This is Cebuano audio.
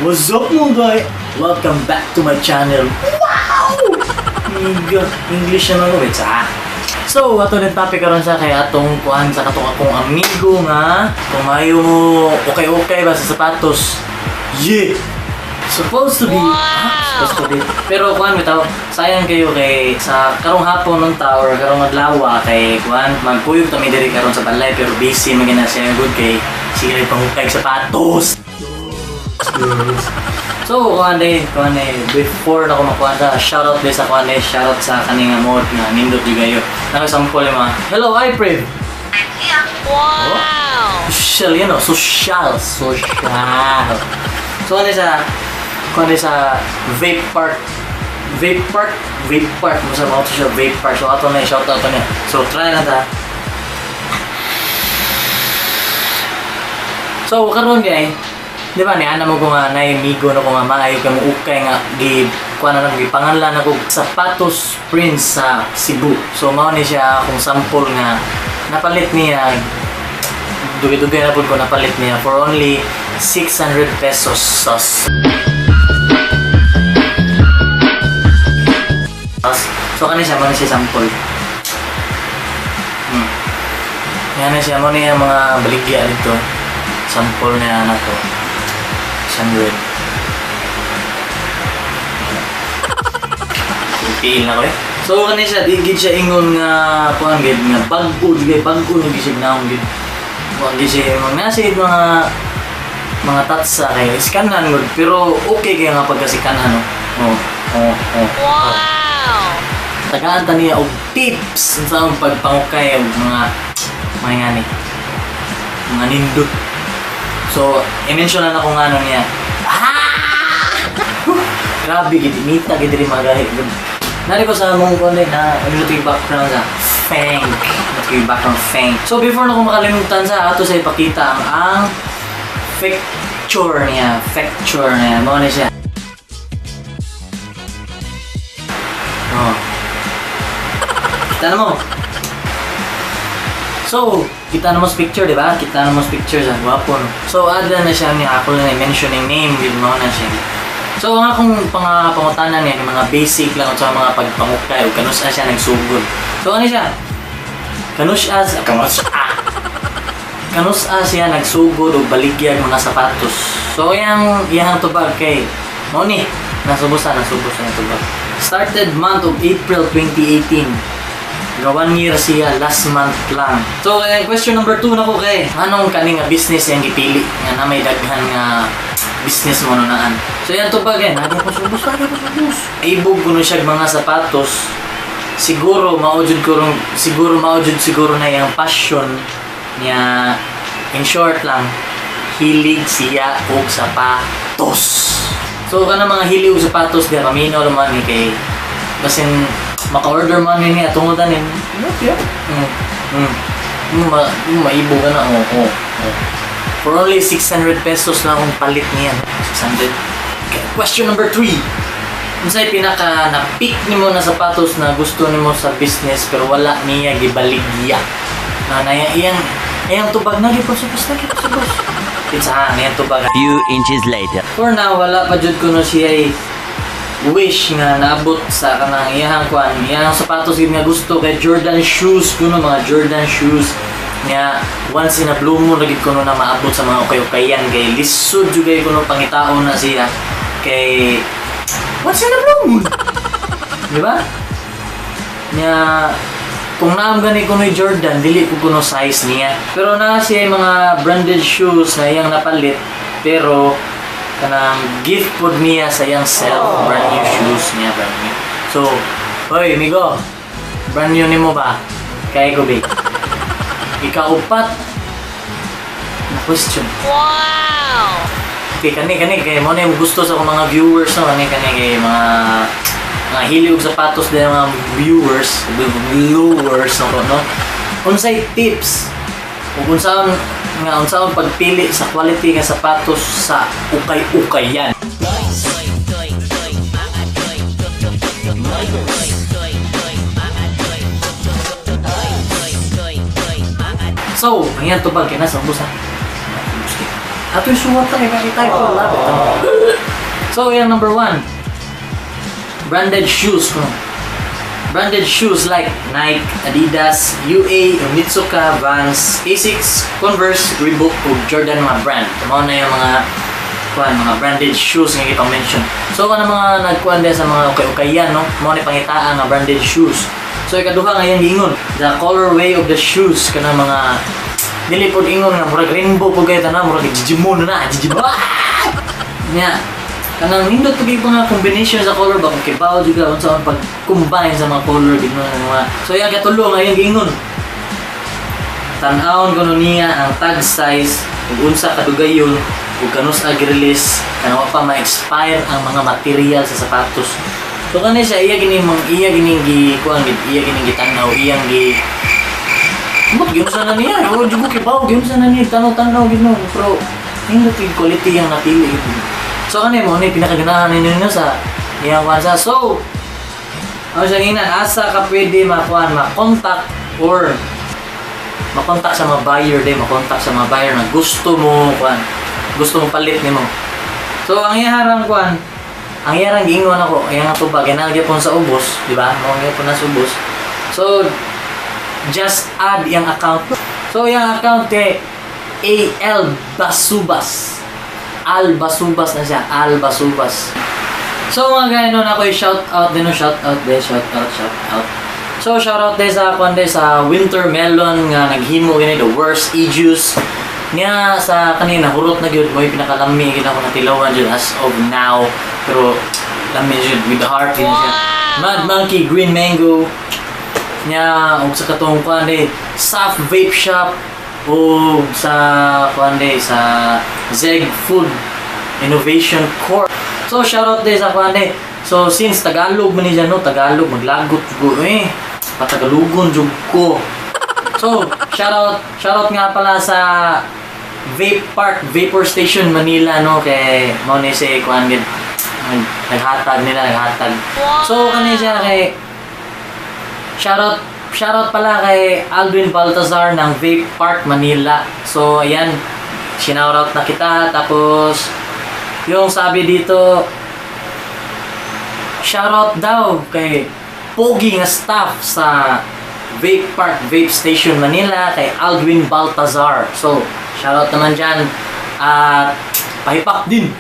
What's up, mga guy? Welcome back to my channel. Wow! English na mga, wait sa. So, ato din topic karon sa kay atong kuan sa katong akong amigo nga kung maayo mo okay-okay ba sa sapatos. Yeah! Supposed to be, wow! Ah, supposed to be. Pero kuan bitaw, sayang kayo kay sa karong hapon ng tower, karong adlaw kay kuan magkuyog ta mi diri karon sa balay, pero busy man gina siya good kay sige pangukay sapatos. So, kuan eh, before na ko makuha sa shoutout din sa kuan eh, shoutout sa kaninga mod nga nindot jud kayo. Nakasample yung mga, "Hello, iPriv." Wow! Social, yun o, social, social. So, ano sa, kuan sa vape park, vape park, vape park, mo sa mga siya vape park. So, ato na, shoutout to niya. So, try na ta. So, karon di ay, di ba, ni ana mo ko nga, naimigo na ko nga, maayo ka mo ukay nga, gi, kuha na lang, gipanganlan ako, Sapatos Prince sa Cebu. So, mao ni siya akong sample nga, napalit niya, dugay-dugay na po ko napalit niya for only 600 pesos. Sos. So, kani siya, mo ni siya sample. Yan na siya, mo niya mga baligya dito. Sample niya na to. 600. Pil na ko eh. So, kani siya, di gid siya ingon nga, kuan gid, nga bag-o, di kay bag-o, naging siya gnaong gid. Kuan gid siya, mga nasa mga tatsa kay iskanan gud, pero okay kay nga pagkasikanan, no. Oh. Wow! Tagaan ta niya og tips sa ang pagpangukay og mga ngani. Mga nindot. So, i-mention na nako nga ano niya. Ah! Huh! Grabe gid inita gid diri mga gahi gud. Nari ko sa among kuan na ano yung background sa Fang. Ito yung background Fang. So before na ko makalimutan sa ato sa ipakita ang picture niya, picture niya, mao ni siya. Oh. Kita na mo. So, kita na mo sa picture, di ba? Kita na mo sa picture sa gwapo, no? So, adla na siya niya. Ako na i-mention yung name, yun mo na siya. So, ang akong pangutanan niya, yung mga basic lang sa mga pagpangukay, o kanus siya nagsugod. So, ano siya? Kanus Kanus siya nagsugod o baligyag mga sapatos. So, iyang tubag kay mao ni, nasubusan yung tubag. Started month of April 2018. Ga 1 year siya last month lang. So, question number 2 na ko kay, anong kani nga business yang gipili nga na may daghan nga business mo nunaan? So, yan tubag eh. Nagi ko subos, nagi ko subos. Ibog kuno siya mga sapatos. Siguro mao jud ko siguro mao jud siguro na iyang passion niya. In short lang, hilig siya og sapatos. So kana mga hilig og sapatos diha paminaw man ni kay basin maka-order man ni niya tungod anin. Yep. Maibo ka na. Oh. For only 600 pesos lang akong palit niya. 600. Okay. Question number 3. Unsay pinaka na-pick nimo na sapatos na gusto nimo sa business pero wala niya gibaligya? Na na iyang tubag na gipasubos na gipasubos. Kinsahan iyang tubag. Few inches later. For now, wala pa jud kuno siya wish nga naabot sa kanang iyang kuan, iyang sapatos gid nga gusto kay Jordan shoes kuno, mga Jordan shoes nga once in a blue moon na gid kuno na maabot sa mga ukay-ukayan kay lisod jud kay kuno pangitaon na siya kay once in a blue moon. Di ba? Nya kung naam gani kuno Jordan, dili ko kuno size niya. Pero naa siya mga branded shoes na iyang napalit, pero kanang gift pod niya sa iyang self, brand new shoes niya, brand new. So, hoy amigo, brand new nimo ba? Kay ko ba? Ikaupat na question. Wow! Okay, kani kay mo na yung gusto sa akong mga viewers, no, kani kay mga hilig og sapatos din mga viewers, no, no? Unsay tips ug unsaon nga unsaon pagpili sa quality nga sapatos sa ukay-ukayan? So, ang iyang tubag kay nasa ubos ha. Ato'y suwat na kay makita ko. Love it. So, yan number one. Branded shoes ko. Branded shoes like Nike, Adidas, UA, Onitsuka, Vans, Asics, Converse, Reebok, ug Jordan mga brand. Mao na yung mga kuan, mga branded shoes nga gipang mention. So kana mga nagkuan din sa mga ukay-ukayan, no? Mao ni pangitaan nga branded shoes. So ikaduha nga iyang giingon, the colorway of the shoes, kana mga dili pod ingon nga murag rainbow pud kayo tanan, murag Digimon na na, Digimon. Ah! Nya, kanang nindot pag mga combination sa color ba, kung kibaw jud ka unsa ang pag-combine sa mga color gid mga. So yang katulo nga iyang giingon, tan-awon kuno niya ang tag size ug unsa kadugayon ug kanus-a gi-release, kanang wa pa ma-expire ang mga material sa sapatos. So kani siya, iya gini mang iya gining gi kuan gid, iya gining gitan-aw, iyang gi Mbot, giunsa na niya. O, jud ko kibaw, giunsa na niya. Tanaw-tanaw, gid no. Pero, nindot yung quality yung napili. So, kani mo, ni pinakaganahan ninyo sa iyang kuan sa. So, ano siya ngina, asa ka pwede makuan, ma-contact or makontak sa mga buyer din, makontak sa mga buyer na gusto mo kuan, gusto mo palit nimo. So, ang iharang kuan, ang iharang giingon ako, iyang tubag, yan gyapon sa ubos, di ba? Mao gyapon na sa ubos. So, just add yung account. So, yung account kay AL Basubas. Al Basubas na siya. Al Basubas. So, mga gaya nun, ako yung shout out din, no? Shout out din, shout out, shout out. So, shout out din sa kuan din sa Winter Melon nga naghimo gini the worst e-juice niya sa kanina, hurot na gyud mo yung pinakalami gid ako natilawan jud as of now, pero lami jud with the heart gid siya. Mad Monkey Green Mango niya og sa katong kuan din Soft Vape Shop o sa kuan din sa Zeg Food Innovation Corp. So shoutout din sa kuan din. So since Tagalog man ni siya, no, Tagalog maglagot ko eh. Patagalugon jud ko. So shoutout, shoutout nga pala sa Vape Park Vapor Station Manila, no, kay mao ni si kuan gid naghatag nila, naghatag. So kani siya kay shoutout, shoutout pala kay Aldwin Baltazar ng Vape Park Manila. So ayan, shoutout na kita. Tapos yung sabi dito, shoutout daw kay pogi nga staff sa Vape Park Vape Station Manila, kay Aldwin Baltazar. So, shoutout naman dyan. At pahipak din.